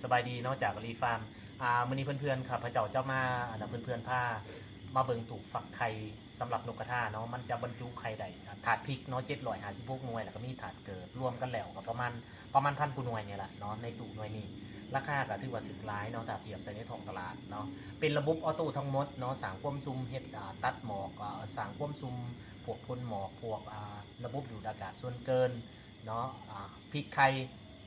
ສະບາຍດີເນາະ ຈາກກະລີຟາມ. ອ່າ ມື້ນີ້ເພື່ອນໆ ຂ້າພະເຈົ້າຈະມາ ອັນນະ ເພື່ອນໆ ພາມາເບິ່ງຕູກຟັກໄຂ່ສຳລັບນົກກະທາເນາະ, ມັນຈະບັນຈຸໄຂ່ໄດ້ ອາ ທາດພິກເນາະ ເຈັດຮ້ອຍຫ້າສິບຫົກໜ່ວຍ ແລ້ວກໍມີທາດເກີດ ລວມກັນແລ້ວກໍປະມານ ປະມານພັນກວ່າໜ່ວຍນີ້ແຫຼະເນາະ ໃນຕູ້ໜ່ວຍນີ້. ລາຄາກໍຖືວ່າຖືກຫຼາຍເນາະ ຖ້າທຽບໃສ່ໃນທ້ອງຕະຫຼາດເນາະ. ເປັນລະບົບອໍໂຕ້ທັງໝົດເນາະ, ສ້າງຄວາມຊຸ່ມ ເຮັດ ອາ ຕັດໝອກ ອາ ສ້າງຄວາມຊຸ່ມ ພວກພົ່ນໝອກ ພວກ ອາ ລະບົບດູດອາກາດສ່ວນເກີນ ເນາະ ອາ ພິກໄຂ່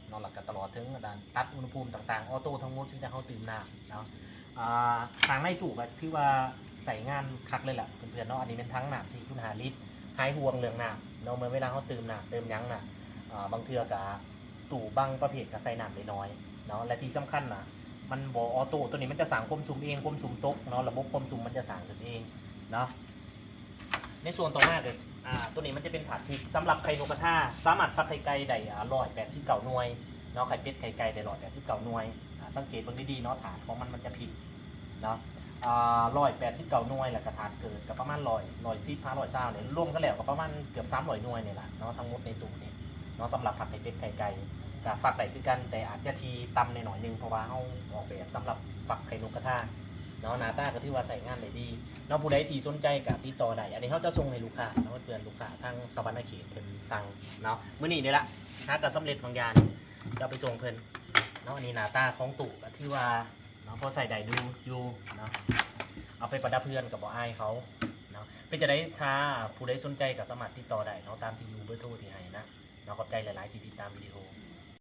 ເນາະ ແລ້ວກໍຕະຫຼອດເຖິງອັນນັ້ນ ຕັດອຸນຫະພູມຕ່າງໆ ອໍໂຕ້ທັງໝົດ ມີແຕ່ເຮົາຕື່ມນ້ຳເນາະ. ອາ ທາງໃນຕູ້ກໍຖືວ່າໃຊ້ງານຄັກເລີຍລະເພື່ອນໆເນາະ. ອັນນີ້ແມ່ນຖັງນ້ຳສີ່ຄູນຫ້າລິດ ຫາຍຫ່ວງເລື່ອງນ້ຳເນາະ, ເມື່ອເວລາເຮົາຕື່ມນ້ຳຕື່ມຫຍັງນະ ອາ ບາງເທື່ອກໍຕູ້ບາງປະເພດກໍໃສ່ນ້ຳໄດ້ໜ້ອຍເນາະ. ແລະທີ່ສຳຄັນນະ ມັນບໍ່ອໍໂຕ້ ໂຕນີ້ມັນຈະສ້າງຄວາມຊຸ່ມເອງ, ຄວາມຊຸ່ມຕົກເນາະ, ລະບົບຄວາມຊຸ່ມມັນຈະສ້າງຂຶ້ນເອງເນາະ. ໃນສ່ວນຕໍ່ມາກໍ ອາ ໂຕນີ້ມັນຈະເປັນຖາດພິກສຳລັບໄຂ່ນົກກະທາ, ສາມາດຟັກໄຂ່ໄກ່ໄດ້ ອາ ຮ້ອຍແປດສິບເກົ້າໜ່ວຍເນາະ, ໄຂ່ເປັດໄຂ່ໄກ່ໄດ້ຮ້ອຍແປດສິບເກົ້າໜ່ວຍ. ອາ ສັງເກດເບິ່ງດີໆເນາະ, ຖາດຂອງມັນ ມັນຈະພິກເນາະ ອາ ຮ້ອຍແປດສິບເກົ້າໜ່ວຍ, ແລ້ວກໍຖາດເກີດກໍປະມານຮ້ອຍ ຮ້ອຍສິບ ຫາຮ້ອຍຊາວນີ້ ລວມກັນແລ້ວກໍປະມານເກືອບສາມຮ້ອຍໜ່ວຍນີ້ລະເນາະ ທັງໝົດໃນຕູ້ນີ້ເນາະ. ສຳລັບຟັກໄຂ່ເປັດໄຂ່ໄກ່ກໍຟັກໄດ້ຄືກັນ, ແຕ່ອາດຈະທີ່ຕ່ຳແດ່ໜ້ອຍໜຶ່ງ ເພາະວ່າເຮົາອອກແບບສຳລັບຟັກໄຂ່ນົກກະທາເນາະ. ໜ້າຕາກໍຖືວ່າໃຊ້ງານໄດ້ດີເນາະ, ຜູ້ໃດທີ່ສົນໃຈກໍຕິດຕໍ່ໄດ້. ອັນນີ້ເຮົາຈະສົ່ງໃຫ້ລູກຄ້າເນາະ ເພື່ອນລູກຄ້າທາງສະຫວັນນະເຂດເພິ່ນສັ່ງເນາະ. ມື້ນີ້ນີ້ລະ ຫາກໍສຳເລັດບາງຢ່າງ ຈະເອົາໄປສົ່ງເພິ່ນເນາະ. ອັນນີ້ໜ້າຕາຂອງຕູ້ກໍຖືວ່າເນາະ ພໍໃຊ້ໄດ້ຢູ່ຢູ່ເນາະ, ເອົາໄປປະດັບເຮືອນກໍບໍ່ອາຍເຂົາເນາະ. ເປັນຈັ່ງໃດ ຖ້າຜູ້ໃດສົນໃຈກໍສາມາດຕິດຕໍ່ໄດ້ເນາະ ຕາມທີ່ຢູ່ເບີໂທທີ່ໃຫ້ນະເນາະ. ຂອບໃຈຫຼາຍໆທີ່ຕິດຕາມວິດີໂອ.